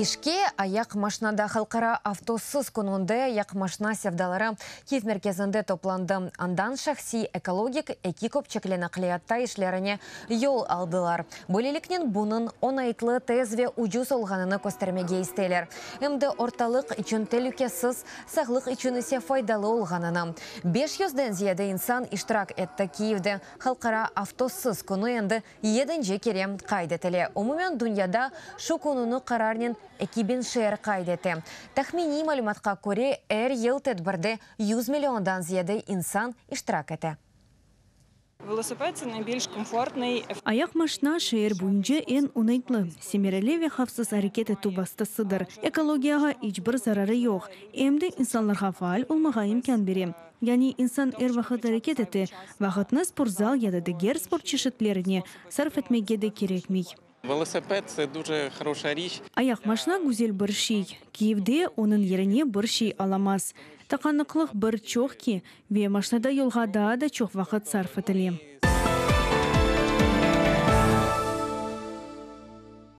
İşke ayaqmaşinada. Halqara avtosız kününde ayaqmaşina sevdaları Kiyev merkezinde toplandı. Andan şahsiy ekologik eki köpçekli naqliyatta işlerine yol aldılar. Böyleliknen bunıñ oñaytlı, tez ve ucuz olğanını köstermege isteyler. Em de ortalıq içün telükesiz, sağlıq içün ise faydalı olğanını. 500-den ziyade insan iştirak etti. Kiyevde Halqara avtosız künü endi yedinci kere qayd etile. Umumen dünyada şu kününi qararnen 2000 şeer qayd ete. Tahminiy malümatqa köre, er yıl tedbirde 100 milliondan ziyade insan iştirak ete. Велосипед це найбільш комфортний, Ayaqmaşina şeer boyunca eñ oñaytlı, semereli ve havfsız areket etüv vastasıdır. Ekologiyağa iç bir zararı yoq. Em de insanlarğa faal olmağa imkân bere. Yani insan er vaqıt areket ete, vaqıtnı sportzal ya da diger sport çeşitlerine sarf etmege de kerekmey. Велосипед це дуже хороша річ. Ayaqmaşina güzel bir şey. Kiyevde onıñ yerine bir şey alamaz. Tıqanıqlıq bir çoq ki, ve maşinada yolğa daa da çoq vaqıt sarf etile.